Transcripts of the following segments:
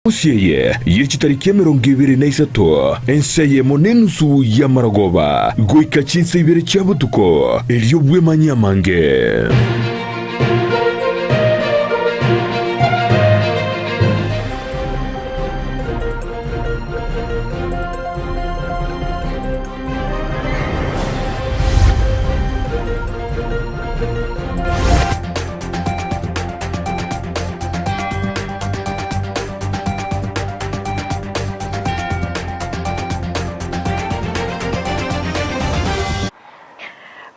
Jumamosi eye ye chitariki 23, ensa eyemo na enusu y'amarogoba, goika chinsa ibere chia botuko, erio bwemanyie amange.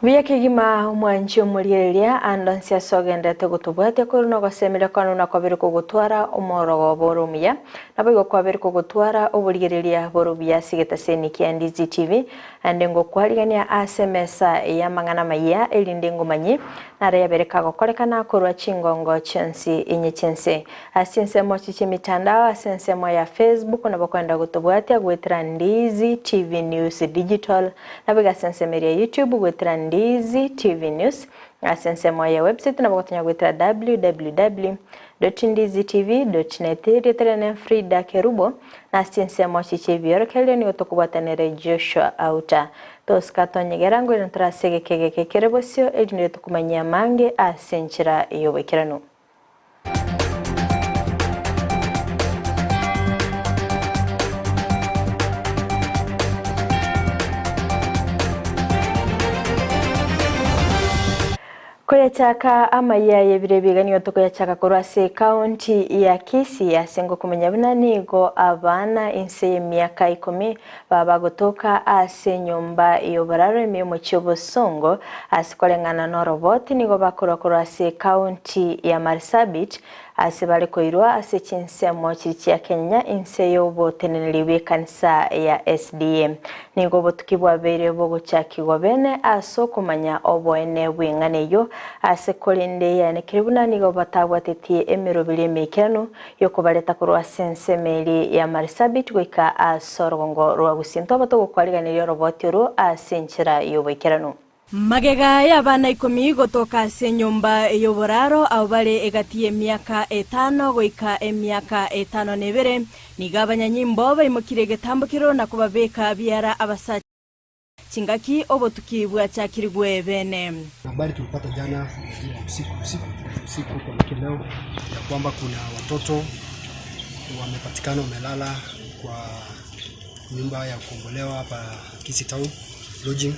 Buya kegima omwanchi omoriereria ande onsi ase ogenderete gotobwatia korwa nogosemeria kwane buna kwabere kogotwara omorogoba ore omuya, naboigo kwabere kogotwara oborigereria bore obuya ase egetaseni kia Ndizi TV, Naende ngokwarigania ase emesa y'amang'ana amayia, erinde ngomanyie naro yabere kagokorekana korwa chingongo chionsi inye chi'ense. Ase chinsemo echi chi'emitandao, ase ensemo ya Facebook nabo kwenda gotobwatia goetera Ndizi TV News Digital, naboigo ase ensemo eria ya YouTube goetera Ndizi TV News, ase ensemo ya website nabo gotonya goetera www dot ndizi tv dot net. Erieta riane Frida Kerubo, Na ase chinsemo echi chi'ebiorokererio nigo tokobwatanera Joshua Auta. Tosika tonyegera ngoirana tore ase egeka egeke kere bosio, erinde tokomanyia amange ase enchera y'oboikeranu. Koyachaka amayia y'ebiro ebiga nigo tokoyachaka korwa ase ekaunti ya Kisii ase ngokomanya buna nigo abana inse y'emiaka ikomi baba bagotoka ase enyomba y'oboraro ime y'omochie obosongo ase koreng'ana n'oroboti nigo bakorwa korwa ase ekaunti ya Marsabit Ase bare koirwa ase chinsemo chiria chia Kenya inse y'oboteneneri bw'ekanisa ya SDA. Nigo obotuki bwabeire bogochakigwa bene ase okomanya oboene bw'eng'ana eyio, ase korende yaenekire buna nigo batabwatetie emeroberi emeikeranu y'okobareta korwa ase ensemo eria ya Marsabit goika ase orogongo rwa Gusii. Ntwaba togokwariganeria oroboti orwo ase enchera y'oboikeranu. Magega y'abana ikomi gotoka ase enyomba y'oboraro, abwo bare egati y'emiaka etano goika emiaka etano na ebere, nigo abanyanyimbo baimokirie egetambokero na kobabeka biara abasacha chingaki obotuki bwachakirigwe bene. Habari tulipata jana majira ya usiku usiku usiku kuamkia leo ya kwamba kuna watoto wamepatikana wamelala kwa nyumba ya kukombolewa hapa Kisii Town lodging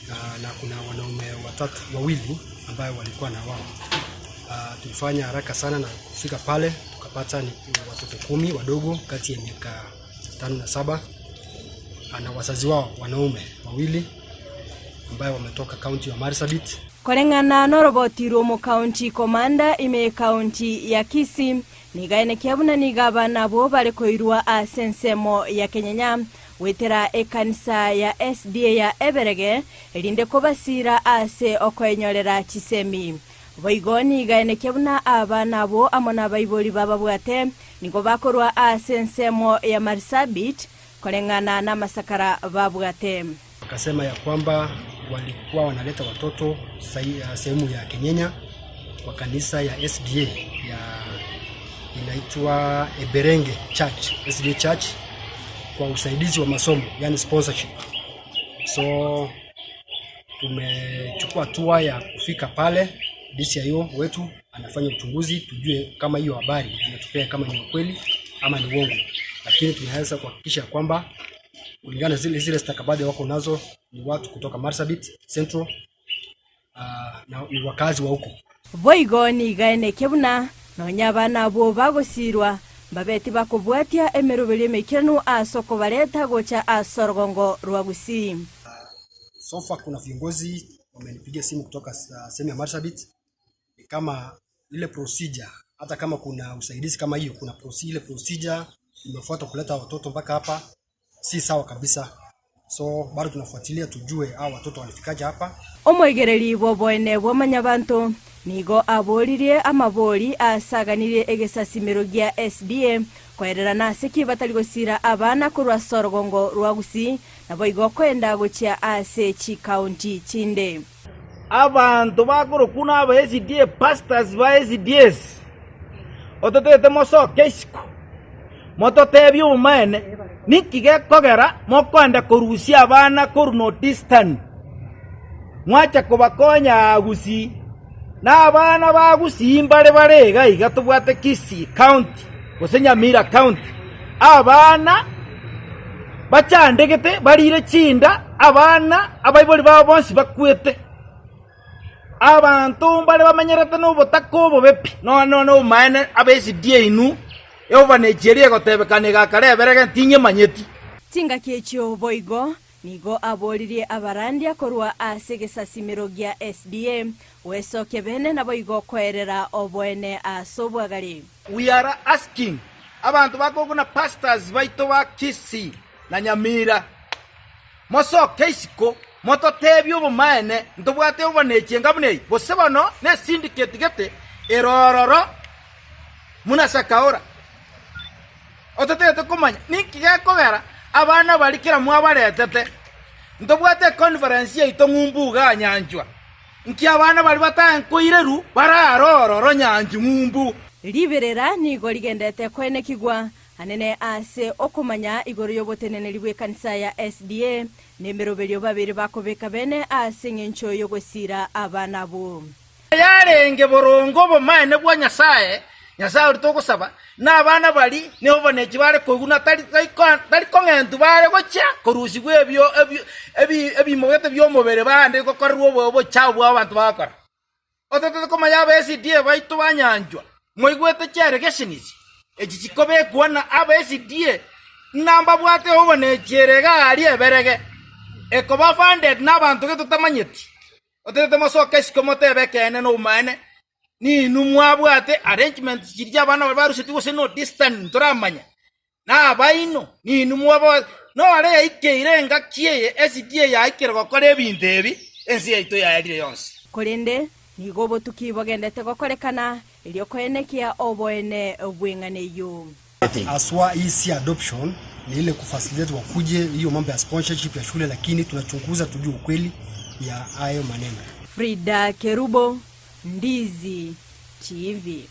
na, na kuna wanaume watatu wawili ambayo walikuwa na wao. Uh, tulifanya haraka sana na kufika pale tukapata ni watoto kumi wadogo kati ya miaka tano na saba ah, na wazazi wao wanaume wawili ambayo wametoka kaunti ya Marsabit. Koreng'ana noroboti rw'omokaunti komanda ime y'ekaunti ya Kisii, nigo aenekia buna nigo abana abwo bare koirwa ase ensemo ya Kenyenya Goetera ekanisa ya SDA ya Eberege, erinde kobasiira ase okoenyorera chisemi. Boigo nigo aenekia buna abana abwo amo nabaibori bababwate nigo bakorwa ase ensemo ya Marsabit, koreng'ana namasakara babwate. Wakasema ya kwamba walikuwa wanaleta watoto sehemu ya Kenyenya kwa kanisa ya SDA ya inaitwa Eberenge Church, SDA Church kwa usaidizi wa masomo, yani sponsorship. So tumechukua hatua ya kufika pale, DCIO wetu anafanya uchunguzi tujue kama hiyo habari anatupea kama ni ukweli ama ni uongo, lakini tunaweza kuhakikisha kwamba kulingana na zile zile stakabadhi wako nazo ni watu kutoka Marsabit Central uh, na ni wakazi wa huko. Boigo nigo aenekia buna nonya abana abwo bagosiirwa mbabe tibakobwatia emeroberio emeikeranu ase okobareta gocha ase orogongo rwa Gusii. So far kuna viongozi wamenipigia simu kutoka sehemu ya Marsabit ni kama ile procedure, hata kama kuna usaidizi kama hiyo, kuna ile procedure imefuatwa kuleta watoto mpaka hapa, si sawa kabisa. So bado tunafuatilia tujue hao watoto walifikaje hapa. Omoigereri bw'oboene bw'omonyabanto nigo aboririe amabori asaganirie egesasimero gia SDA koerera nase ki batari gosiira abana korwa ase orogongo rwa Gusii naboigo koenda gochia ase chikaunti chinde. Abanto bakorokwa naba SDA pastors ba SDAs ototete mosoke isiko. Mototebie obomaene, ninki gekogera mokoenda korusia abana korwa North Eastern, mwacha kobakonya aa Gusii? Na abana ba Gusii mbare bare iga iga tobwate Kisii County gose Nyamira County, abana bachandegete barire chinda, abana abaibori babo bonsi bakwete. Abanto mbare bamenyerete nobotaka obobe pi, nonya nobomaene ab'esidi einwe, Yehova nechi eria egotebekana egakara eberege, tinyemanyeti. Chingaki echio boigo nigo aboririe abarandia korwa ase egesasimero gia SDA gwesokia bene naboigo koerera oboene ase obwagare. We are asking abanto bakoguna pastors baito ba Kisii na Nyamira mosoke isiko mototebie obomaene ntobwate obonechi enga buna eye gose bono ne syndicate gete ere ororo buna Sakaora. Ototagete komanya ninki gekogera abana baria kera mwabaretete. Ntobwate econference yaito ng'umbu igaa nyanchwa. Nki abana baria batankoireru barare ororo nyanchwa ng'umbu. Riberera nigo rigendete koenekigwa anene ase okomanya igoro y'oboteneneri bw'ekanisa ya SDA, na emeroberio babere bakobeka bene ase engencho y'ogosiira abana abwo. Yarenge boronge obomaene bwa Nyasae, Nyasae oria togosaba, na abana baria neobonechi bare koigwa na tari tari kong'entwa bare gochia korusigwa ebio ebi ebimogete bi'omobere bande gokorerwa obochao bwabo abanto bagokora. Ototete komanya aba SDA baito banyanchwa, moigwete chiaregeshenisi echi chikobekwa na aba SDA ng'a mbabwate obonechi ere iga aria eberege, ekoba funded nabanto gete totamanyeti. Otagete mosoke isiko motebe ekeene na obomaene, ninwe mwabwate arrangements chiria chi'abana baria barusetie gose no distance ntoramanya, na abaino ninwe mwabwate nore yaikeire engaki eye SDA yaikire gokora ebinto ebi, ense yaito yaerire yonsi. Korende nigo obotuki bogendete gokorekana, erio koenekia oboene bw'eng'ana eyio. Haswa hii si adoption, ni ile kufacilitate wakuje hiyo mambo ya sponsorship ya shule, lakini tunachunguza tujue ukweli ya hayo maneno. Frida Kerubo, Ndizi TV.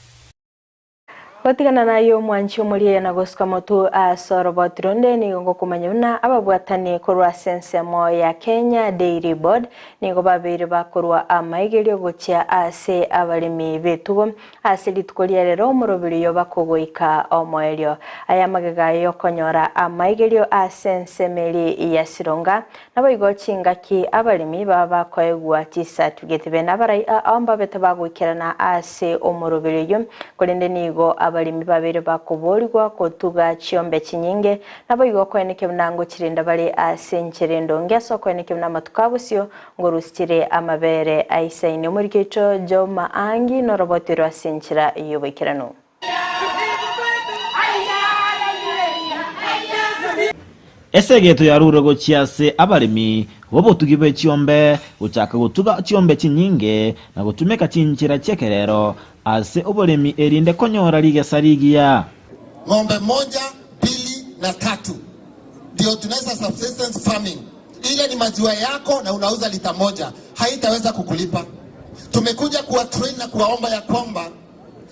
Gotigana naye omwanchi omoriaya na gosuka motwe ase oroboti ronde nigo ngokomanya buna ababwatani korwa ase ensemo ya Kenya Dairy Board nigo babeire bakorwa amaigerio gochia ase abaremi b'etugo Ase rituko ria rero omorobiri oyo bakogoika omoerio. Aya amagega y'okonyora amaigerio ase ensemo eria ya Sironga, naboigo chingaki abaremi baba bakoegwa chisatifigeti bene abarai ao mbabete bagoikerana ase omorobiri oyio, korende nigo abaremi babeire bakoborigwa kotuga chiombe chinyinge, naboigo koenekia buna ngochirinda bare ase enchera endonge ase okoenekia buna amatuko abosio Ngorusichire amabere aisaine omorikecho Joma Angi noroboti rwa ase enchera y'oboikeranu. Esegeto yarure gochia ase abaremi b'obotugi bwe chiombe gochaka gotuga chiombe chinyinge na gotumeka chinchera chi'ekerero ase oboremi erinde konyora rigesa rigiya. Ng'ombe moja, mbili na tatu ndio tunaweza subsistence farming. Ile ni maziwa yako na unauza lita moja, haitaweza kukulipa. Tumekuja kuwa train na kuwaomba ya kwamba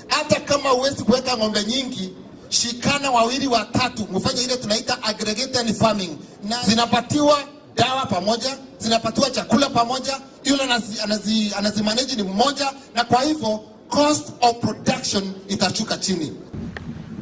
hata kama huwezi kuweka ng'ombe nyingi, shikana wawili watatu, mfanye ile tunaita aggregated farming, na zinapatiwa dawa pamoja, zinapatiwa chakula pamoja, yule anazi, anazi, anazimanage ni mmoja, na kwa hivyo cost of production itashuka chini.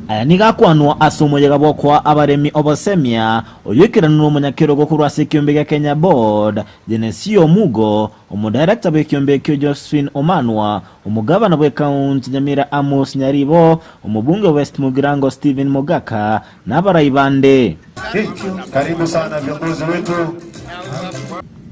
Aya nigo akwanwa ase omoyega bw'okoa abaremi obosemia, oyoikeranire omonyakerogo korwa ase ekiombe gia Kenya Board, Genesio Mugo, omodirector bw'ekiombe ekio Josephine Omanwa, omogavana bw'ecounty Nyamira Amos Nyaribo, omobunge West Mugirango Stephen Mogaka, na abarai bande. Karibu sana viongozi wetu.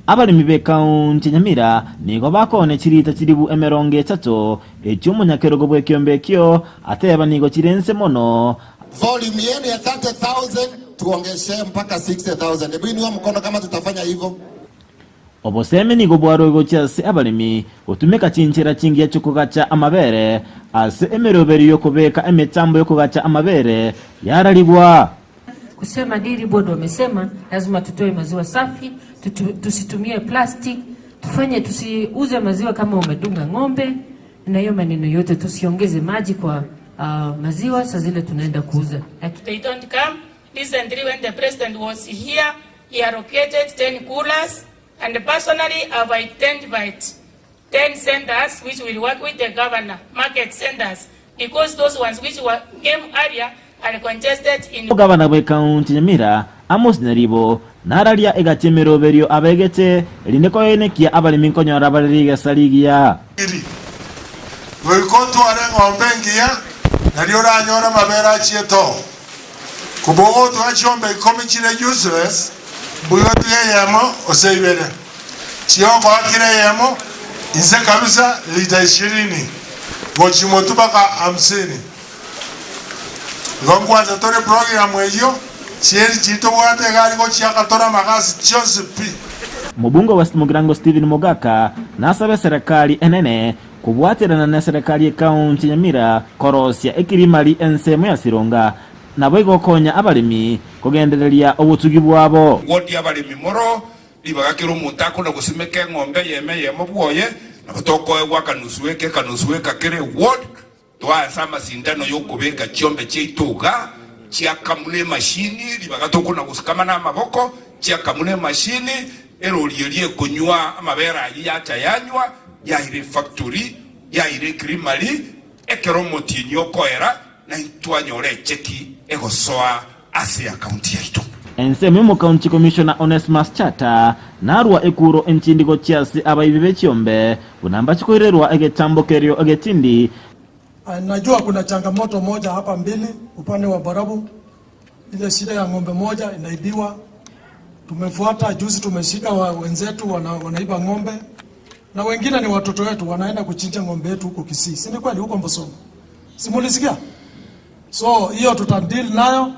Abaremi b'ekaunti ya Nyamira nigo bakoone chirita chilifu emerongo etato, echio omonyakerogo bw'ekiombe ekio ateba nigo chire inse mono. Volume yenu ya 30,000 tuongezee mpaka 60,000. Hebu inua mkono kama tutafanya hivyo. Obosemi nigo bwarwe gochia ase abaremi gotumeka chinchera chingiya chi'okogacha amabere ase emeroberio y'okobeka emetambo y'okogacha amabere yararigwa. Kusema Dairy Board wamesema lazima tutoe maziwa safi, tutu, tusitumie plastic, tufanye tusiuze maziwa kama umedunga ng'ombe na hiyo maneno yote, tusiongeze maji kwa Uh, maziwa saa zile tunaenda kuuza. They don't come. Recently when the president was here, he allocated 10 coolers and personally I've identified 10 centers which will work with the governor, market centers, because those ones which were came earlier are congested in Ogabana bw'ekaunti Nyamira, Amos Nyaribo, nararia egati emeroberio abegete, erinde koenekia abaremi nkonyora bare rigesa rigiya. Iri. Goika otware eng'ombe engiya, nario oranyore amabere achie too. Kobogotwara chiombe ikomi chire useless, mbuya otige eyemo ose ibere. Chiogoa kera eyemo inse kabisa lita ishirini gochia motwe mpaka hamsini. Igo nkwansa tore program eyio, chieri chiria tobwate egari gochiaka tore amagasi chionsi pi. Omobunge o West Mugirango Stephen Mogaka nasabe eserekari enene kobwaterana neserekari y'ekaunti ya Nyamira korosia ekirimari ensemo ya Sironga naboigo gokonya abaremi kogendereria obotugi bwabo. Wodi abaremi moro ribaga kera omonto akona gosimeka eng'ombe eyemo eyemo bwoye, nabo tokoegwa akanusu eke ekanusu eka kera eward, Toanse amasindano y'okobeka chiombe chiaito iga, chiakamuna emashini, ribaga tokona gosikama namaboko, chiakamuna emashini, erori eria ekonywa amabere ayio yacha yanywa, yaira efactory, yaira ecreamery, ekero omotienyi okoera, naintwe twanyora echeki egosoa ase eakaunti yaito. Ensemo y'omokaunti Commissioner Onesmus Chata narua ekuro entindi gochia ase abaibi be chiombe buna mbache koirerwa egetambo kerio egetindi. Najua kuna changamoto moja hapa mbili upande wa Borabu, ile shida ya ng'ombe moja inaibiwa. Tumefuata juzi, tumeshika wa wenzetu wana, wanaiba ng'ombe na wengine ni watoto wetu wanaenda kuchinja ng'ombe yetu huko Kisii, si ni kweli? Huko Mbosoma, si mulisikia? So hiyo tutadeal nayo.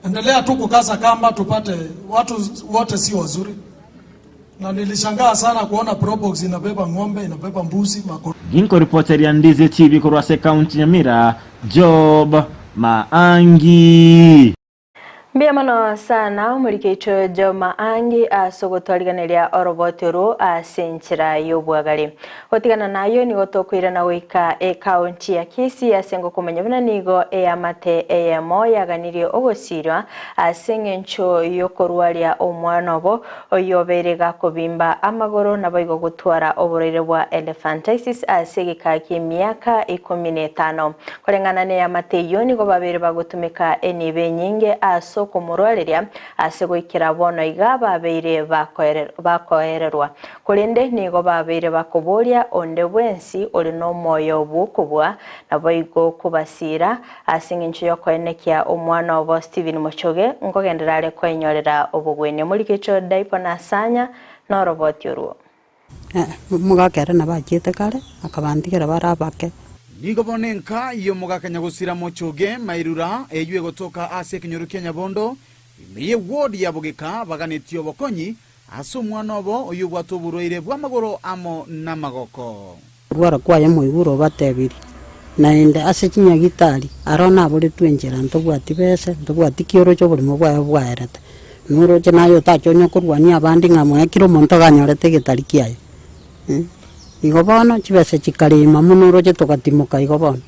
Endelea tu kukaza kamba tupate watu wote si wazuri, na nilishangaa sana kuona Probox inabeba ng'ombe inabeba mbuzi mako Ginkoripoteria Ndizi TV korwa ase ekaunti Nyamira, Job Maangi. Mbuya mono sana omoriki oito Job Maangi ase ogotwariganeria oroboti orwo ase enchera y'obwagare. Gotigana nayio nigo tokoirana goika ekaunti ya Kisii ase ngokomanya buna nigo eamate eyemo yaganirie ogosiirwa ase engencho y'okorwaria omwana obo oyio obeire gakobimba amagoro naboigo gotwara oborwaire bwa elephantiasis ase egeka ki'emiaka ikomi na etano. Koreng'ana neamate eyio nigo babeire bagotumeka enibo enyinge ase okomorwareria ase goikera bono iga babeire bakoererwa. Korende nigo babeire bakoboria onde bwensi ore nomoyo bw'okobua, naboigo kobasiira, ase engencho y'okoenekia omwana obo Stephen Mochoge nkogenderera are koenyorera obogwenia. Omorikecho Daipo Nasanya noroboti orwo. Omogaka ere nabo achiete kare, akabantigera bare abake. Nigo bono enka y'omogaka nyagosira Mochoge Mairura eyio egotoka ase ekenyoro kia Nyabondo ime ye ward ya Bogeka baganetie obokonyi Ase omwana obo oyobwate oborwaire bw'amagoro amo namagoko. Korwara kwaye moigure obatebirie, Naende ase chinyagitari aro naboretwe enchera, ntobwati bese, ntobwati ki oroche oborimo bwaye bwaerete. Noroche naye otache onye korwania abande ng'a moe kera omonto iga anyorete egetari kiaye. Igo bono chibesa chikarema mono oroche togatimoka igo bono.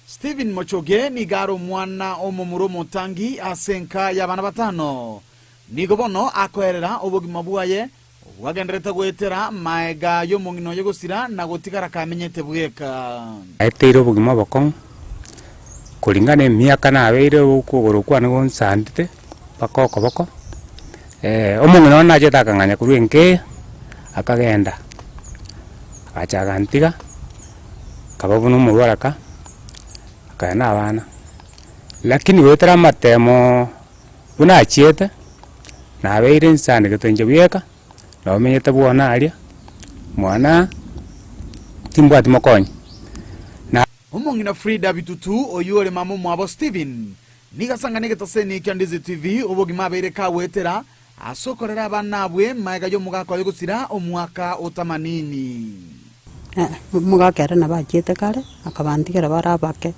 Stephen Mochoge nigo are omwana omomura omotangi ase enka y'abana batano. Nigo bono akoerera obogima bwaye obwagendererete goetera maega y'omong'ina oye gosira na gotigara kamenyete bweka. Naeteire obogima obokong'u, koringana emiaka nabeire okogoro kwane gonsandete mpaka okoboko, omong'ina one nachete akang'anya korwa enka eye, akagenda, agacha agantiga, nkaba buna omorwaraka, akagenda na abana. Lakini goetera amatemooo. Buna achiete, nabeire nsanegete inche bweka, nomenyete bwona aria, mwana timbwati mokonyi. Na. Omong'ina Frida Bitutu, oyio ore mama omwabo Stephen, nigo asangane egetaseni kia Ndizi TV obogima abeire kagoetera ase okorera abana abwe magega y'omogaka oye gosira omwaka otamanini. Omogaka ere nabo achiete kare, akabantigera bare abake.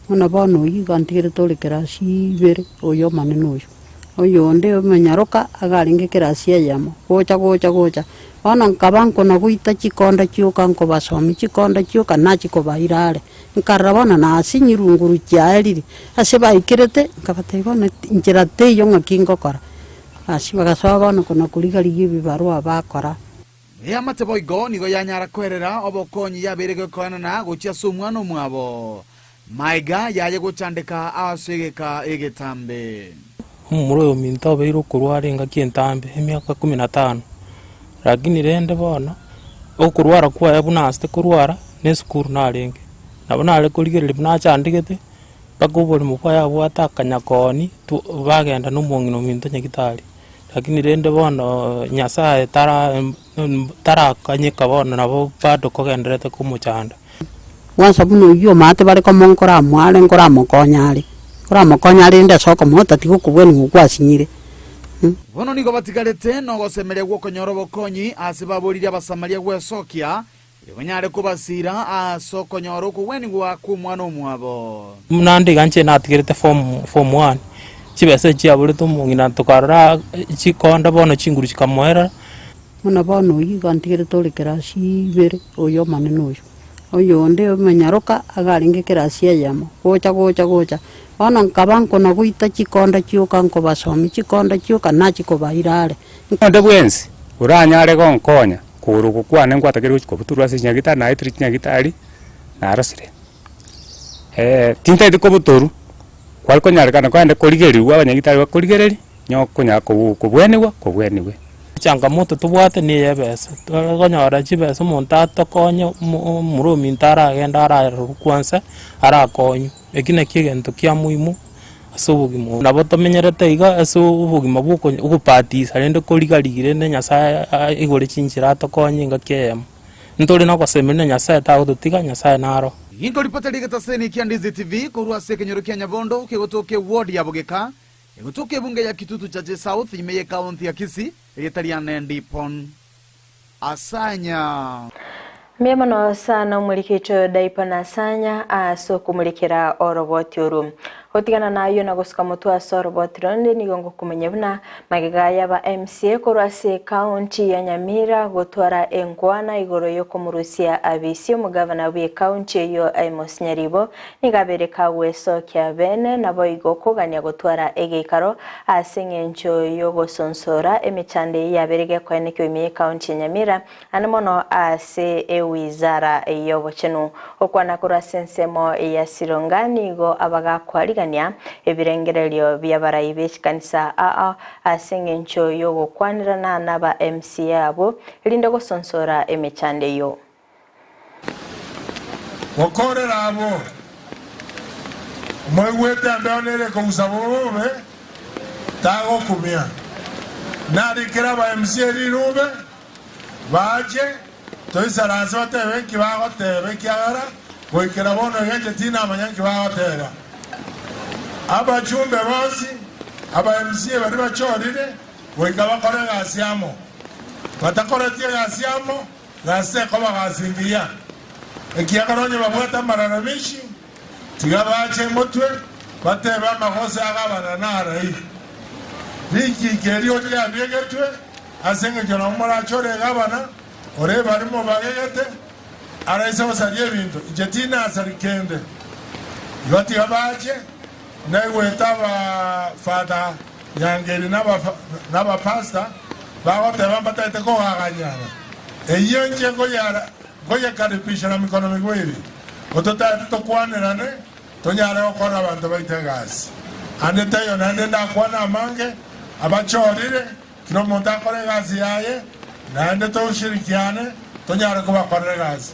Buna bono oyio iga antigerete ore class ibere, oyo omonene oyo. Oyonde omonyaroka iga arenge ekerasi eyemo, gocha gocha gocha, bono nkaba nkona goita chikonda chioka nkobasomia chikonda chioka nachia kobaira are. Nkarora bono nasinyirwe nguru chiaerire, ase baikerete, nkabatebia bono nchera teiyo ng'aki ngokora. Ase bagasoa bono kona koriga-rigia ebibarua bakora. Eamate boigo nigo yanyara koerera obokonyi yabeire gekoenana gochia ase omwana omwabo, maega yaye gochandeka ase egeka egetambe. Omomura oyo ominto obeire okorwara engaki entambe, emiaka kumi na tano, lakini rende bono, okorwara kwaye buna asete korwara, na esukuru narenge. Nabo nare korigereria buna achandegete, mpaka oboremo bwaye abwate akanyakoni, tu bagenda na omong'ina ominto nyagitari. Lakini rende bono Nyasaye tara tarakanyeka bono nabo bado kogendererete komochanda. Gwansa buna oyio omanyete bare komo nkoramoare nkoramokonya are, nkoramokonya are rende ase okomoa tiga okobwenia ng'a okwasinyire. Bono nigo batigarete nogosemeria gw'okonyora obokonyi ase baboririe Abasamaria gwesokia, erio banyare kobasiira ase okonyora okogwenigwa kw'omwana omwabo. Naende iga inche natigerete form form one, chibesa echi chiaborete omong'ina tokarora chikonda bono chinguru chikamoerera. Buna bono oyio iga ntigerete ore kerasi ibere, oyo omonene oyo. Oyonde omonyaroka iga arenge kerasi eyemo, gocha gocha gocha, bono nkaba nkona goita chikonda chioka nkobasomia chikonda chioka nachia kobaira are. Onde bwensi oranyare gonkonya kogoro oko kwane ngwatakeire gochia kobutorwa ase chinyagitari, naetire chinyagitari, narosire. Tintagete kobutorwa, kware konyarekana kwaende korigerigwa abanyagitari bakorigereria. Onye okonyara kobwenigwa, kobwenigwe. Echangamoto tobwate na eye ebesa, tware konyora chibesa omonto atokonye omo omura ominto aragende ararorwa kwansa, arakonywe, eki nakio egento kia muhimu ase obogima obo. Nabo tomenyerete iga ase obogima bwa oko ogobatisa rende korigarigi rende Nyasaye aigore chinchera atokonye engaki eyemo. Ntore na ogosemeria na Nyasaye tagototiga, Nyasaye naro. Inkoripota rigetaseni kia Ndizi TV korwa ase ekenyoro kia Nyabondo kegotoka eward ya Bogeka Egotoka ebunge ya Kitutu Chache South ime y'Ekaunti ya Kisii, erieta riane Ndipon Asanya. Mbuya mono sana omorikito Daipa Asanya ase okomorikera oroboti oru. Gotigana nayio na gosuka motwe ase oroboti ronde nigo ngokomanya buna magega y'aba MCA korwa ase ekaunti ya Nyamira gotwara enkwana igoro y'okomorusia abisi omogavana bw'ekaunti eyio Amos Nyaribo Nigo abeire kagwesokia bene, naboigo kogania gotwara egeikaro ase eng'encho y'ogosonsora emechando eyio yabeire gekoenekigwa ime y'ecounty ya Nyamira, ande mono ase ewizara y'obochenu. Okwana korwa ase ensemo ya Sironga nigo abagakwarigania ebirengererio bi'abarai be chikanisa aa ase eng'encho y'ogokwanerana naba MCA abwo erinde gosonsora emechando eyio. Gokorera abwo moigwete embeo nere ekogusa bobe, tagokumia. Narikere aba MCA rirube, bache toisaranse batebe nki bagoteba ekiagera goikera bono iga inche tinamanya nki bagoteba. Abachumbe bonsi, aba MCA baria bachorire, goika bakore egasi amo. Batakoreti egasi amo, Gasi ekoba gasi engiya, ekiagera onye babwate amararamishi, tiga bache motwe, batebe amagoso agabana narai. Richiiko erio riabegetwe ase engencho nabo morachore egabana, ore baria mobagegete, araise gosaria ebinto, inche tinasari kende. Igo tiga bache, naigwete abafada Nyangeri na abapastor bagoteba mbatagete kogaganyana. Eyio inche nkoyekaribisha na mikono migwiri. Ototagete tokwanerane tonyare gokorera abanto baito egasi. Ande taiyo naende ndakwane amange, abachorire, kera omonto akore egasi yaye, naende toshirikiane tonyare kobakorera egasi.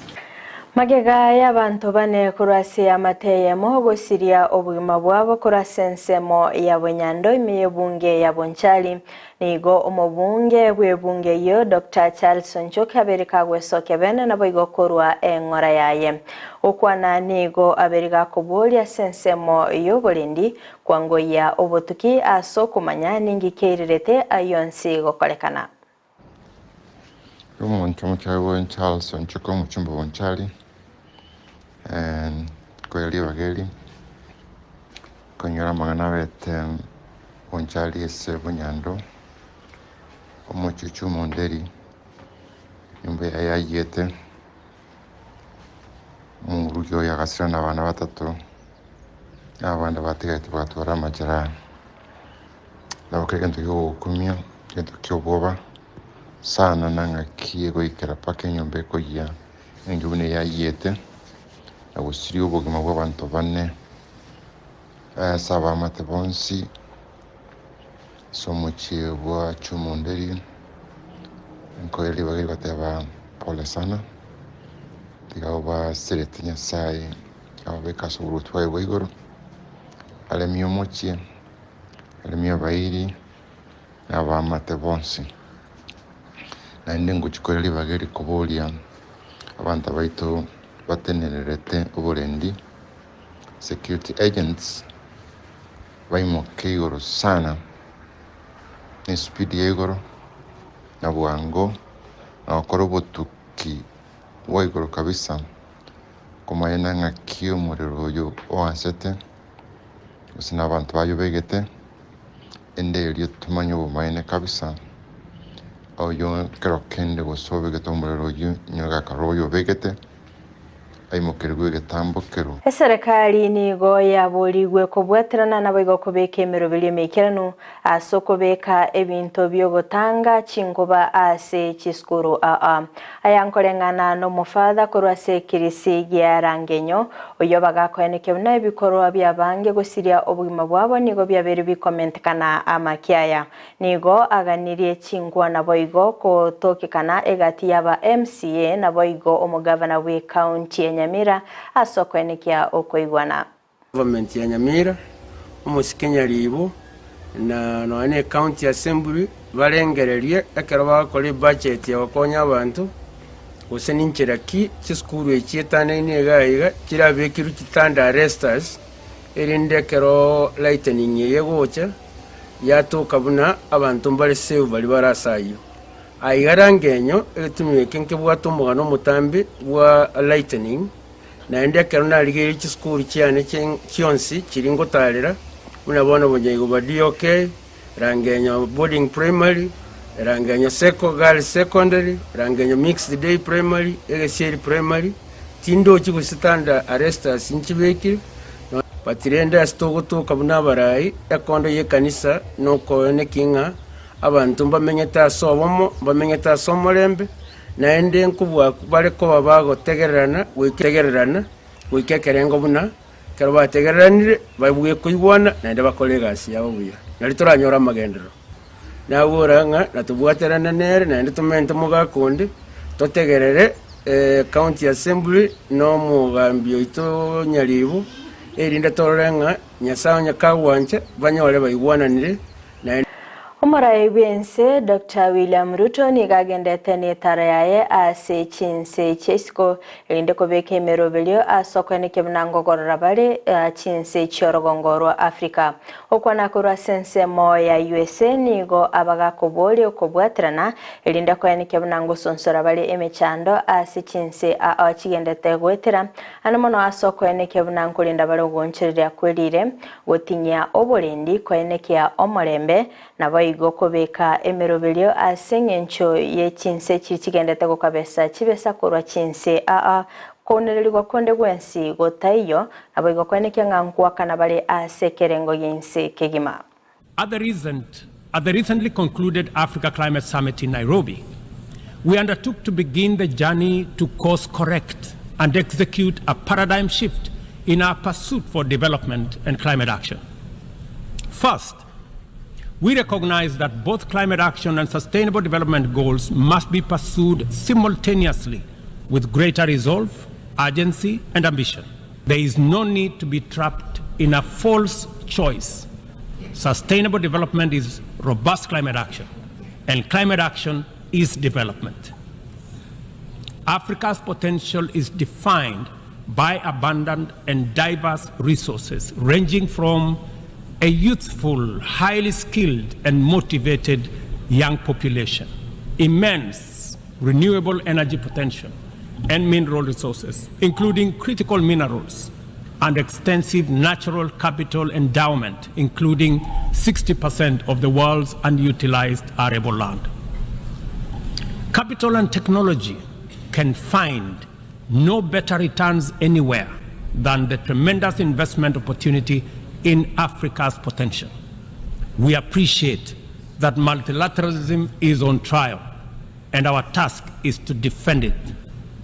Magega y'abanto bane korwa ase amate eyemo gosiria obogima bwabo korwa ase ensemo ya Bonyando ime y'ebunge ya Bonchari, nigo omobunge bw'ebunge eyio Doctor Charles Onchoke abeire kagwesokia bene naboigo korwa eng'ora yaye. Gokwana nigo abeire gakoboria ase ensemo y'oborendi kwangoyia obotuki ase okomanya ninki keirerete ayio onsi gokorekana. Omonto omochare bwe Charles Onchoko omochumba Bonchari, nkoira ribaga eri, nkonyora amang'ana abete. Bonchari ase Bonyando, omochuchu omonderi, nyomba yaye yayiete, omorugi oyo agasira na abana batato, na abande batigarete bagatwara amachera. Nabo kera egento kiogokumia, egento kia obwoba sana na ng'aki egoikera mpaka enyomba ekoyia, engaki buna eyayiete, na gosiria obogima bwa abanto bane, ase abaamate bonsi, ase omochie bwa Chumunderi, nkoira ribaga eri goteba pole sana, tiga obasereti Nyasaye ababeke ase oboruoti bwaye bwa igoro, aremie omochie. Aremie abairi na abaamate bonsi. Naende ngochia kore ribaga eri koboria abanto baito batenenerete oborendi, security agents, baimoke igoro sana, ne speed ya igoro, na bwango, na gokora obotuki bwa igoro kabisa, komanya ng'aki omorero oyo oansete. gose nabanto bayobegete, ende erio tomanye obomaene kabisa, oyo ekero kende gose obegete omorero oyio onye gakarora oyobegete, aimokerigwe egetambo kerwo. Eserekari nigo yaborigwe kobwaterana naboigo kobeka emeroberio emeikeranu ase okobeka ebinto bi'ogotanga chinkoba ase chisukuru aa. Aya nkoreng'ana n'omofatha korwa ase ekirisi gia Rangenyo, oyio bagakoenekia buna ebikorwa bi'abange gosiria obogima bwabo nigo biabeire bikomentekana amakiaya. Nigo aganirie chinkwa naboigo gotokekana egati y'aba MCA naboigo omogavana bw'ecounty ya Nyamira ase okoenekia okoigwana. Government ya Nyamira, omosike Nyaribo, na nonya ne County Assembly barengererie ekero bagokora ebudget ya gokonya abanto, gose ninchera ki chisukuru echi chietanaine iga iga chirabekirwe chi thunder arresters, erinde ekero lightening eye egocha, yatoka buna abanto mbare safe baria bare ase ayio. Aiga rangenyo, egetunwa eke nkebwate omogano omotambe bwa lightening, Naende ekero narigereire chisukuru chiane chionsi chiria ngotaarera, buna bono Bonyaigo ba DOK, Rangenyo Boarding Primary, Rangenyo Seko Girls Secondary, Rangenyo Mixed Day Primary, Egesieri Primary, tindochi gose thunder arresters nchibekire, but rende ase togotoka buna abarai, ekondo y'ekanisa nokoenekia ng'a abanto mbamenyete ase obomo, mbamenyete ase omorembe, Naende nkobua bare koba bagotegererana goika tegererana goika ekerengo buna ekero bategereranire babue koigwana naende bakore egasi yabo buya, nario toranyore amagenderero. Nabora ng'a natobwaterane nere naende tomente omogaka onde, totegerere County Assembly na omogambi oito Nyaribo, erinde torore ng'a Nyasae onye kagwancha banyore baigwananire naende. Omorai bw'ense Doctor William Ruto nigo agendete netara yaye ase chinse chia isiko erinde kobeka emeroberio ase okoenekia buna ngogorora bare chinse chi'orogongo rwa Africa. Okwana korwa ase ensemo ya usa nigo abagakoboria okobwaterana erinde koenekia buna ngosonsora bare emechando ase chinse ao chigendete goetera ande mono ase okoenekia buna nkorinda bare ogoonchoreria kwerire Gotinyia oborendi koenekia omorembe, naboigo kobeka emeroberio ase engencho ye chinse chiria chigendete gokabesa chibesa korwa chinse aa kounererigwa konde gwensi gotaiyo, naboigo koenekia ng'a nkoakana bare ase ekerengo gi'ense kegima. At the recent At the recently concluded Africa Climate Summit in Nairobi, we undertook to begin the journey to course correct and execute a paradigm shift in our pursuit for development and climate action. First, we recognize that both climate action and sustainable development goals must be pursued simultaneously with greater resolve, urgency, and ambition. There is no need to be trapped in a false choice. Sustainable development is robust climate action, and climate action is development. Africa's potential is defined by abundant and diverse resources, ranging from a youthful, highly skilled, and motivated young population, immense renewable energy potential, and mineral resources, including critical minerals. and extensive natural capital endowment, including 60% of the world's unutilized arable land. Capital and technology can find no better returns anywhere than the tremendous investment opportunity in Africa's potential. We appreciate that multilateralism is on trial and our task is to defend it.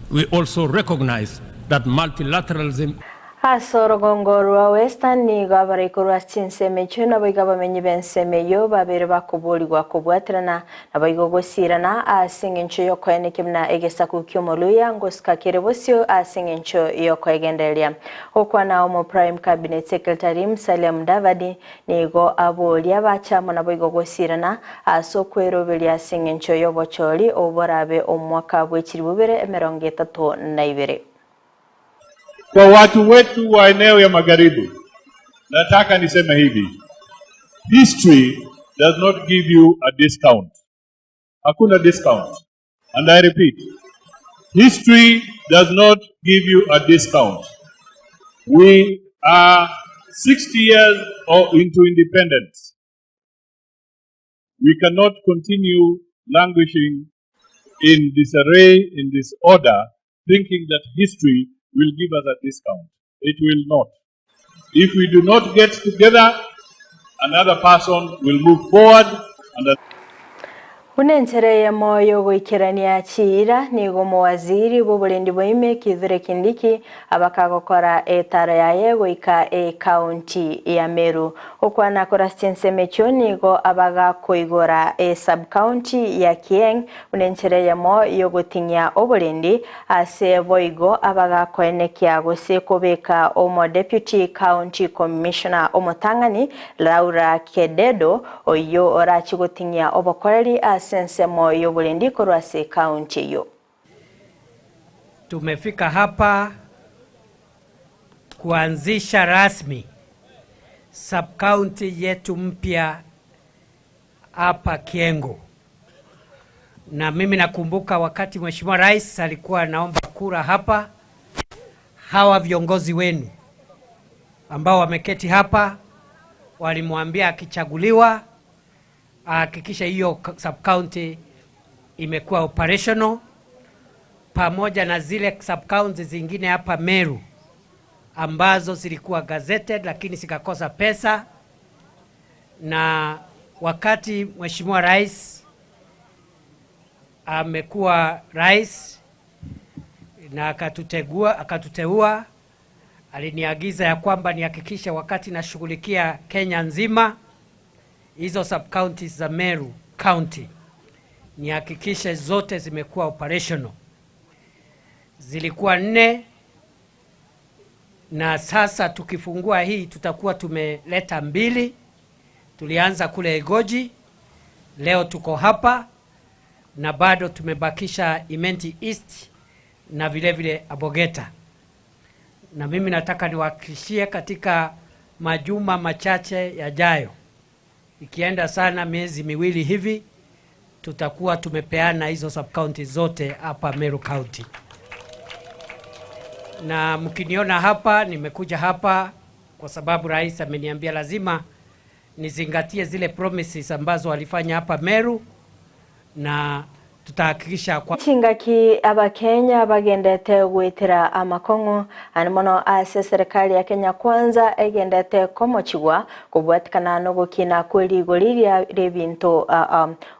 We also recognize that multilateralism Ase orogongo rwa Western nigo abarai korwa ase chinsemo echio naboigo abamenyi b'ensemo eyio babeire bakoborigwa kobwaterana naboigo gosiirana ase engencho y'okoenekia buna egesaku ki'omoluya ngosika kere bosio ase engencho y'okoegendereria. Gokwana omo Prime Cabinet Secretary Musalia Mudavadi Nigo aboria bache amo naboigo gosiirana ase okweroberia ase engencho y'obochori obwo borabe omwaka bwe chilifu ibere 32. Kwa watu wetu wa eneo ya magharibi, nataka niseme hivi, history does not give you a discount. Hakuna discount. And I repeat, history does not give you a discount. We are 60 years or into independence. We cannot continue languishing in disarray, in disorder, thinking that history will give us a discount. It will not. If we do not get together, another person will move forward and Buna enchera eyemo y'ogoikerania chiira, nigo omowaziri bw'oborendi bwa ime Kithure Kindiki abakagokora etaro yaye goika ekaunti ya Meru. Gokwana korwa ase chinsemo echio nigo abagakoigora esub-county ya Kieng buna enchera eyemo y'ogoting'ia oborendi ase boigo abagakoenekia gose kobeka omo Deputy County Commissioner omotang'ani Laura Kededo oyio orachie goting'ia obokoreri ase ensemo y'oborendi korwa ase ekaunti eyio. Tumefika hapa kuanzisha rasmi sub-county yetu mpya hapa Kiengo. Na mimi nakumbuka wakati Mheshimiwa Rais alikuwa anaomba kura hapa, hawa viongozi wenu ambao wameketi hapa walimwambia akichaguliwa ahakikishe hiyo sub-county imekuwa operational pamoja na zile sub-county zingine hapa Meru ambazo zilikuwa gazetted lakini zikakosa pesa. Na wakati Mheshimiwa Rais amekuwa rais na akatuteua, aliniagiza ya kwamba nihakikishe wakati nashughulikia Kenya nzima hizo sub-counties za Meru County nihakikishe zote zimekuwa operational. Zilikuwa 4 na sasa tukifungua hii tutakuwa tumeleta 2. Tulianza kule Egoji, leo tuko hapa na bado tumebakisha Imenti East na vile vile Abogeta. Na mimi nataka niwahakikishie katika majuma machache yajayo, ikienda sana miezi miwili hivi, tutakuwa tumepeana hizo sub-county zote hapa Meru County. Na mkiniona hapa, nimekuja hapa kwa sababu rais ameniambia lazima nizingatie zile promises ambazo walifanya hapa Meru, na tutahakikisha kwa Chingaki abakenya bagendete gwitira amakong'o ani mono ase serikali ya Kenya Kwanza egendete komochigwa kobwatikana nogokina kwe rigori ria rebinto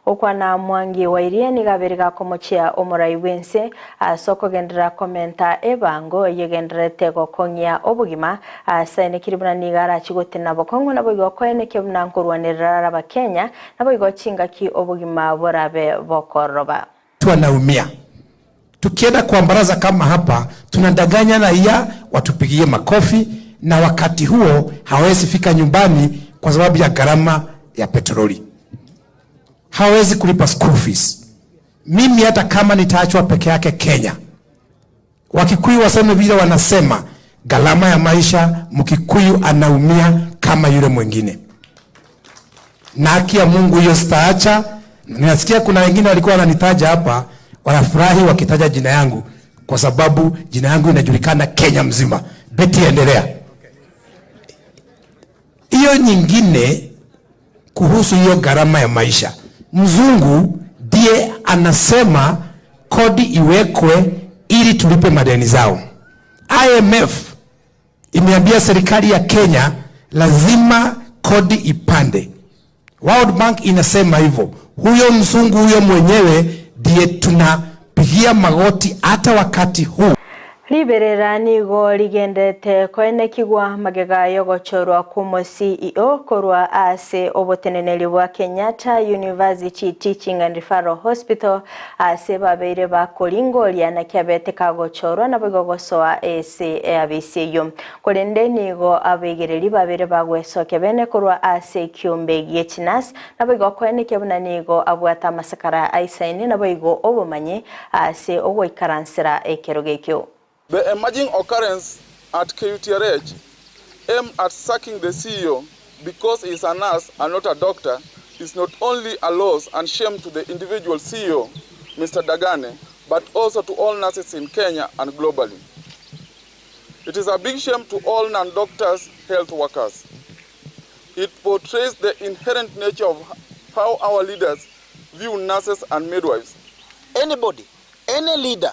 okwana Mwangi wa Iria niga gakomochia omorai bwense ase okogenderera komenta ebango eyegendererete gokong'ia obogima ase enekiri buna niga arachi gotina bokong'o nabo igo koenekia buna nkorwanerera abakenya nabo igo chingaki obogima borabe bokoroba. Wanaumia. Tukienda kwa baraza kama hapa, tunadanganya raia watupigie makofi, na wakati huo hawezi fika nyumbani kwa sababu ya gharama ya petroli, hawezi kulipa school fees. Mimi hata kama nitaachwa peke yake Kenya, Wakikuyu waseme vile wanasema, gharama ya maisha, Mkikuyu anaumia kama yule mwingine, na haki ya Mungu hiyo sitaacha. Ninasikia kuna wengine walikuwa wananitaja hapa, wanafurahi wakitaja jina yangu kwa sababu jina yangu inajulikana Kenya mzima. Beti, endelea. Hiyo nyingine kuhusu hiyo gharama ya maisha, mzungu ndiye anasema kodi iwekwe ili tulipe madeni zao. IMF imeambia serikali ya Kenya lazima kodi ipande. World Bank inasema hivyo. Huyo mzungu huyo mwenyewe ndiye tunapigia magoti hata wakati huu. Riberera nigo rigendete koenekigwa magega yogochorwa kumo CEO korwa ase oboteneneri bwa Kenyatta University Teaching and Referral Hospital ase babeire bakoringoria na kiabete kagochorwa nabo igo gosoa ase eabisi eywo. Korende nigo abaigereri babere bagwesokia bene korwa ase ekiombe gie chinas nabo igo koenekia buna nigo abwate amasakara aisaine nabo igo obomanyi ase ogoikaransera ekerogo ekio. The emerging occurrence at KUTRH aimed at sacking the CEO because he is a nurse and not a doctor is not only a loss and shame to the individual CEO, Mr. Dagane, but also to all nurses in Kenya and globally. It is a big shame to all non-doctors, health workers. It portrays the inherent nature of how our leaders view nurses and midwives. Anybody, any leader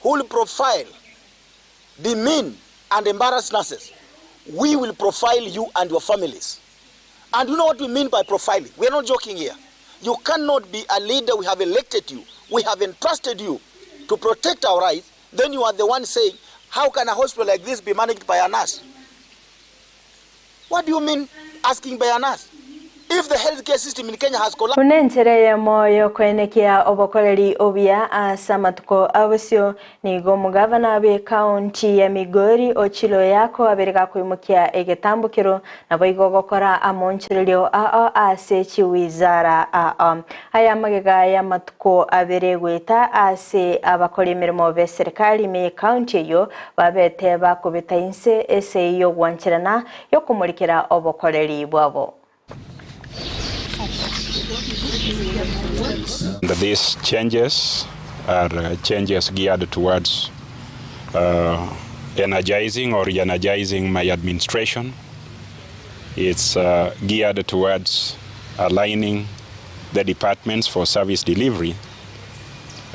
who will profile, demean, and embarrass nurses, we will profile you and your families. And you know what we mean by profiling? We are not joking here. You cannot be a leader. We have elected you. We have entrusted you to protect our rights. Then you are the one saying, how can a hospital like this be managed by a nurse? What do you mean asking by a nurse? If the healthcare system in Kenya has collapsed. Buna enchera eyemo yokoenekia obokoreri obuya ase amatuko abosio, nigo omogavana bwe ekaunti ya Migori Ochilo Yako abere gakoimokia egetambokero naboigo ogokora amoonchorerio ao ase chiwizara ao. Aya amagega y'amatuko abere goeta ase abakori emeremo b'eserekari ime y'ekaunti eyio babete bakobeta inse ase y'ogwancherana y'okomorikera obokoreri bwabo. These changes are uh, changes geared towards uh, energizing or re-energizing my administration. It's uh, geared towards aligning the departments for service delivery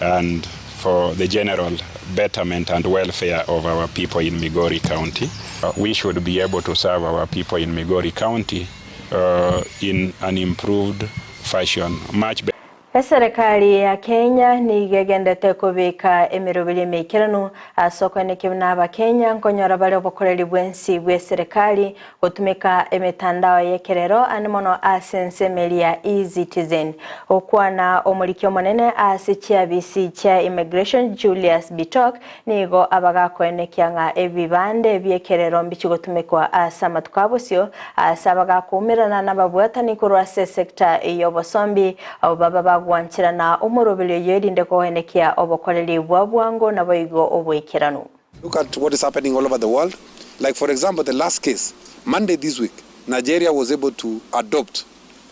and for the general betterment and welfare of our people in Migori County. Uh, we should be able to serve our people in Migori County uh, in an improved fashion, much better. Eserekari ya Kenya nigo egendete kobeka emeroberi emeikeranu ase okoenekia buna Abakenya nkonyora bare obokoreri bwensi bw'eserekari gotumeka emetandao y'ekerero ande mono ase ensemo eria ya eCitizen. Gokwana omoriki omonene ase chiabisi chia Immigration Julius Bitok nigo abagakoenekia ng'a ebibande bi'ekerero mbichigotumekwa ase amatuko abosio ase abagakoumerana nababwatani korwa ase esecta y'obosombi abwo baba bagwancherana omoroberio oyio erinde koenekia obokoreri bwa bwango naboigo oboikeranu. Look at what is happening all over the world. Like for example, the last case, Monday this week, Nigeria was able to adopt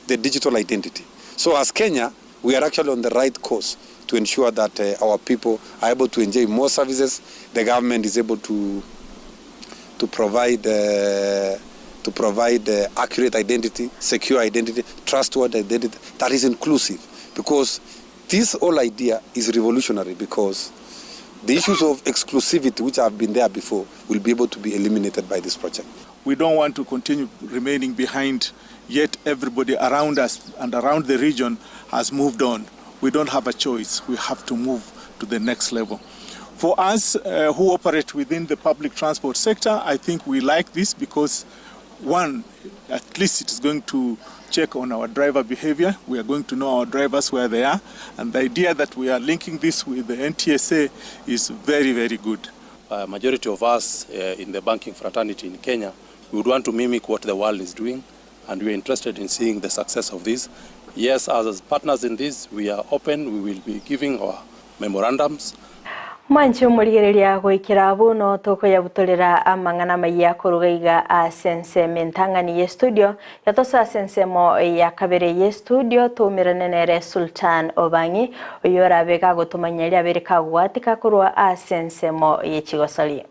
the digital identity. So as Kenya, we are actually on the right course to ensure that uh, our people are able to enjoy more services. The government is able to to provide uh, to provide uh, accurate identity, secure identity, trustworthy identity that is inclusive. Because this whole idea is revolutionary because the issues of exclusivity, which have been there before, will be able to be eliminated by this project. We don't want to continue remaining behind, yet everybody around us and around the region has moved on. We don't have a choice. We have to move to the next level. For us uh, who operate within the public transport sector, I think we like this because, one, at least it is going to check on our driver behavior. We are going to know our drivers where they are. And the idea that we are linking this with the NTSA is very, very good. Uh, majority of us uh, in the banking fraternity in Kenya, we would want to mimic what the world is doing, and we are interested in seeing the success of this. Yes, as partners in this, we are open. We will be giving our memorandums. Mwanche omorigereria goikera abwo no tokoyabutorera amang'ana amaya koruga iga ase ensemo entang'ani ye studio yatosoa ase ensemo ya kabere ye studio toumerane nere Sultan Obang'i oyo orabe gagotomanya riabere kagwatika korwa ase ensemo ye chigosori.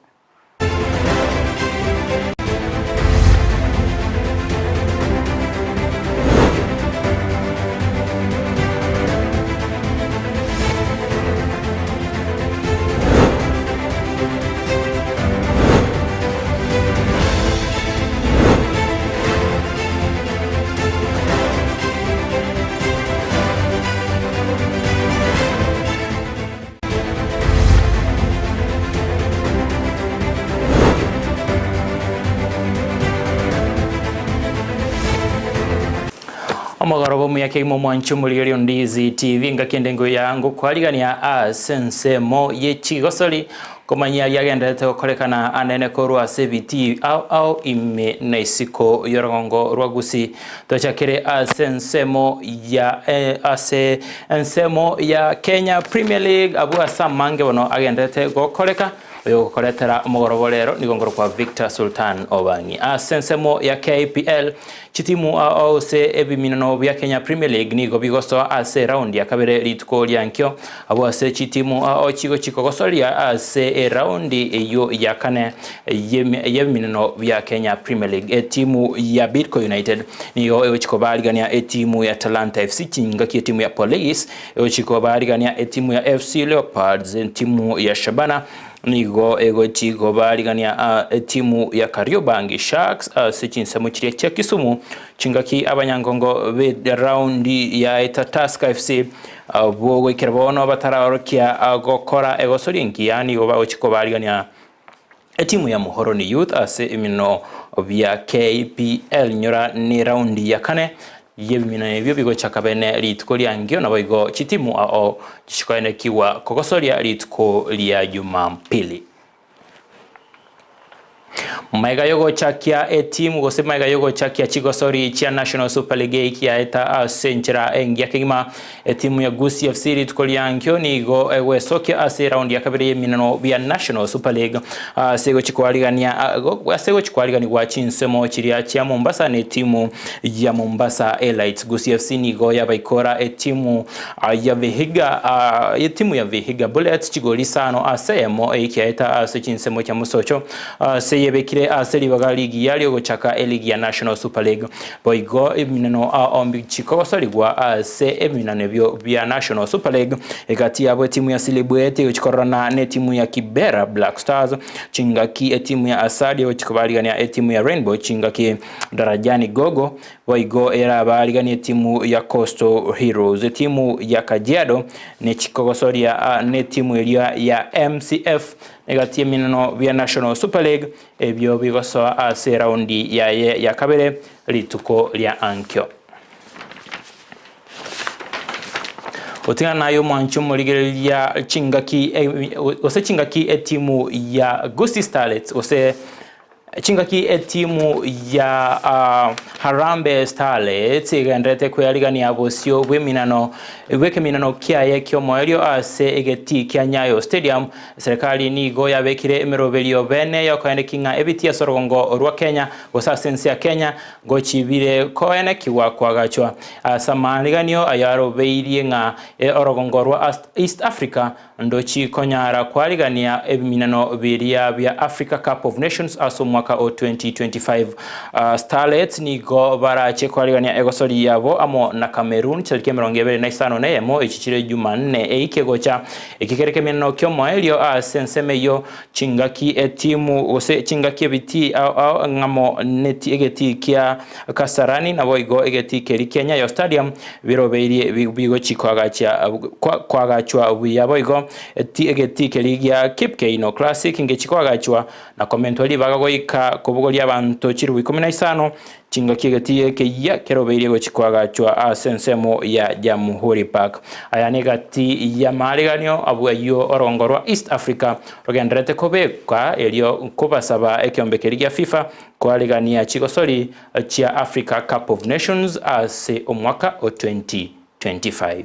Omogoroba omuya kegima omwanchi omorigereria Ondizi TV engaki ende engoya ngokwarigania ase ensemo ye chigosori komanyia aria agenderete gokorekana anene korwa ase ebitii ao ao ime na isiko y'orogongo rwa Gusii. Tochakere ase ensemo ya ase ensemo ya Kenya Premier League abwo ase amange bono agenderete gokoreka. Oyogokoretera omogoroba rero nigo ngorokwa Victor Sultan Obang'i. Ase ensemo ya KPL, chitimu ao ase ebiminano bia Kenya Premier League nigo bigosoa ase eraundi ya kabere rituko ria nkio. Abwo ase chitimu ao chigochi kogosoria ase eraundi eyio ya kane y'ebiminano bia Kenya Premier League. Etimu ya Bidco United nigo egochi kobaarigania etimu ya Talanta FC chingaki etimu ya Police Egochi kobaarigania etimu ya FC Leopards, etimu ya Shabana nigo egochi kobaarigania etimu ya Kariobangi Sharks ase chinsemo chiria chia Kisumu. Chingaki abanyangongo be raundi ya eta Tusker FC abwo goikera bono bataraorokia gokora egosori engiya nigo bagochi kobaarigania Etimu ya Muhoroni Youth ase eminino bia KPL nyora ne raundi ya kane y'ebimino ebio bigochaka bene rituko ria ngio naboigo chitimu ao chikoenekigwa kogosoria rituko ria Jumampili. Maega yogochakia etimu gose maega yogochakia chigosori chia National Super League ekiaeta ase enchera engiya kegima Etimu ya Gusii FC rituko ria nkio nigo egwesokia ase eraundi ya kabere y'eminano bia National Super League ase egochi koarigania ase egochi koariganigwa chinsemo chiria chia Mombasa na etimu ya Mombasa Elites. Gusii FC nigo yabaikora etimu ya Vihiga etimu ya Vihiga Bullets chigori isano ase eyemo ekiaeta ase chinsemo chia mosocho ase yebekire ase ribaga rigiya riogochaka eligi ya National Super League. Boigo ebiminano ao mbichikogosorigwa ase ebiminano ebio bia National Super League egati yabo etimu ya Silibwet egochi kororana netimu ya Kibera Black Stars, chingaki etimu ya Asadi egochi kobarigania etimu ya Rainbow, chingaki Darajani Gogo boigo erabariganie etimu ya Coastal Heroes. Etimu ya Kajiado nechikogosoria netimu eria ya MCF egati y'eminano bia National Super League Ebio bigosoa ase eraundi yaye ya kabere rituko ria ankio. Gotigana naye omwanchi omorigereria chingaki gose chingaki etimu ya Gusii Starlets gose chingaki etimu ya Harambee Starlets egendererete kwearigania bosio bw'eminano bw'ekeminano kiaye ki'omoerio ase egetii kia Nyayo Stadium Serikali nigo yabekire emeroberio bene y'okoeneki ng'a ebitii ase orogongo rwa Kenya gose ase ense ya Kenya ngochibire koenekigwa koagachwa. Ase amaariganio ayo arobeirie ng'a orogongo rwa East Africa ndochi konyara koarigania ebiminano biria bia Africa Cup of Nations ase omwaka o 2025. Starlets nigo barache koarigania egosori yabo amo na Cameroon chitariki 21 echi chire Jumanne eike gocha Eki kere kemeneno ki'omoerio ase ensemo eyio, chingaki etimu gose chingaki ebitii ao ao ng'amo neti egetii kia Kasarani naboigo egetii keria kia Nyayo Stadium birobeirie bigochi koagachia koagachwa buya boigo egetii keria gia Kipkeino Classic ngechi koagachwa na komentwa ribaga goika kobogoria abanto chilifu ikomi na isano Chingaki egetii ekeyia kerobeirie gochia koagachwa ase ensemo ya Jamhuri Park. Aya negati y'amaariganio abwo ayio orongo rwa East Africa rogendererete kobekwa erio kobasaba ekeombe keria gia FIFA koarigania chigosori chia Africa Cup of Nations ase omwaka o 2025.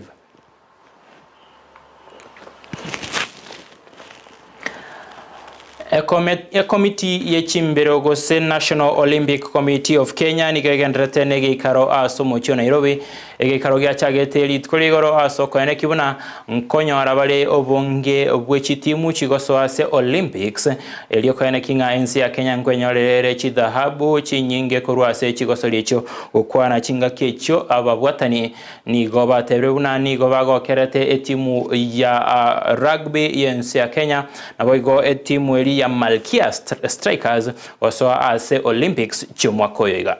Ekomiti ye chimbero gose National Olympic Committee of Kenya nigo egendererete negeikaro ase omochie o Nairobi. Egeikaro giachagete rituko ria igoro ase okoeneki buna nkonyora bare obonge bwe chitimu chigosoa ase Olympics erio koeneki ng'a ense ya Kenya nkwenyorera ere chidhahabu chinyinge korwa ase chigosori echio. Gokwana chingaki echio ababwatani Nigo batebire buna nigo bagokerete etimu ya rugby y'ense ya Kenya naboigo etimu eria ya Malkia Strikers gosoa ase Olympics chi'omwaka oyo iga.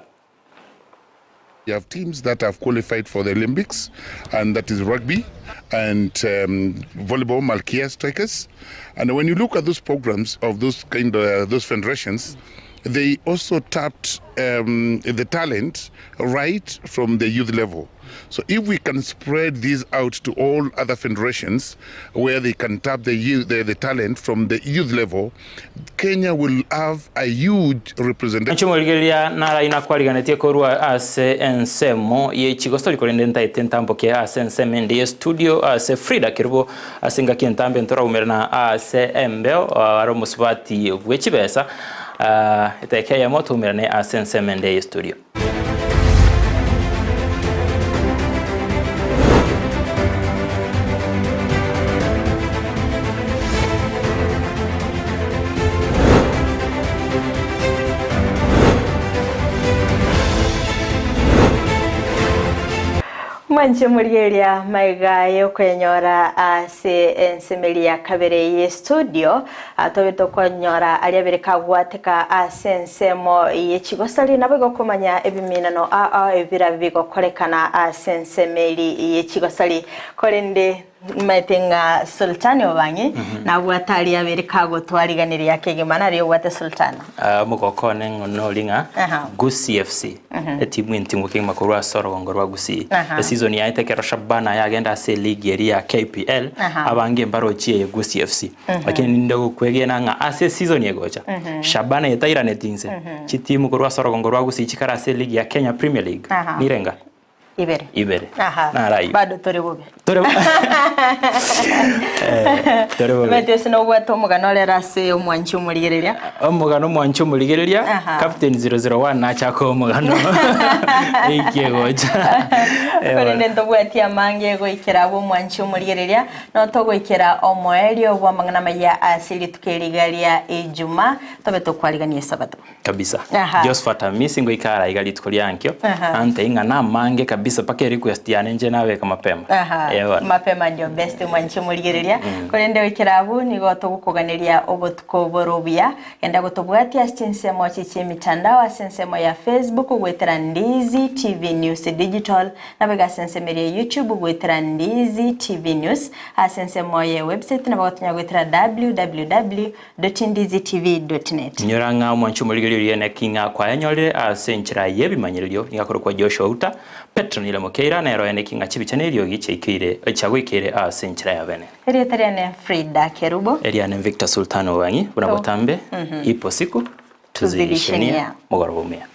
You have teams that have qualified for the Olympics, and that is rugby and volleyball, Malkia Strikers. And when you look at those programs of those kind of those federations, They also tapped um, the talent right from the youth level. So if we can spread this out to all other federations where they can tap the, youth, the, the talent from the youth level, Kenya will have a huge representation. Inche omorigereria narai nakwariganetie korwa ase ensemo ye chigosori korende ntaete ntamboke ase ensemo ende ye studio ase Frida Kerubo ase engaki entambe ntoraumerana ase embeo are omosubati bwe chibesa eteka eyemo toumerane ase ensemo ende ye studio. Mwanche morigereria maiga yokoyenyora ase ensemeri ya kabere ye studio Tobe tokonyora aria abere kagwateka ase ensemo ye chigosari, naboigo komanya ebiminano ao ebirabe bigokorekana ase ensemo eri ye chigosari. Korende nimaete ng'a Sultani obang'e nabwate aria abere kagotwariganeria kegima nario obwate Sultani. Omogoko one ng'a nori ng'a Gusii FC etimu enting'u kegima korwa ase orogongo rwa Gusii. Eseason yaete ekero Shabana yagenda ase eligi eria ya KPL abange mbarochie eye Gusii FC. Lakini ninde gokwegena ng'a ase eseason egocha, Shabana etairaneti inse, chitimu korwa ase orogongo rwa Gusii chikare ase eligi ya Kenya Premier League. Nirenga? Ibere. Ibere. Aha. Naro ayio. Bado tore bobe. Tore Eh, tore bobe. Omanyete ase nobwate omogano orere ase omwanchi omorigereria. Omogano omwanchi omorigereria, Aha. Captain 001 nachake omogano eiki egocha. Eh, Korende ntobwati amange goikera abwo omwanchi omorigereria. Notogoikera omoerio bw'amang'ana amaya ase rituko eri iga ria Ijuma, tobe tokwarigania Esabato. Kabisa. Aha. Josephat Amisi ngoika ara iga rituko ria ankio, Aha. ante ing'a namange kabisa mpaka erequest yane inche nabeka mapema. Aha. Eh, bono. Mapema ndio best mwanche morigereria. Korende goikera abwo nigo togokoganeria obotuko bore obuya. Genda gotobwatia ase chinsemo echi chi'emitandao ase ensemo ya Facebook goetera Ndizi TV News Digital Nabo iga ase ensemo eria ya YouTube goetera Ndizi TV News, ase ensemo ye website nabo gotonya goetera www.ndizitv.net. Inyora ng'a omwanchi omorigereria oria neki ng'a kwayanyorire ase enchera y'ebimanyererio, nigo akorokwa Joshua Uta, Petronila Mokeira, nere oye neki ng'a chibicha neriogi chiaikeire chiagoikeire ase enchera ya bene. Erieta riane Frida Kerubo. Eriane Victor Sultan Obangi, buna botambe, ipo siku, tuzidishenie, Tuzidishenia. mogoroba omuya.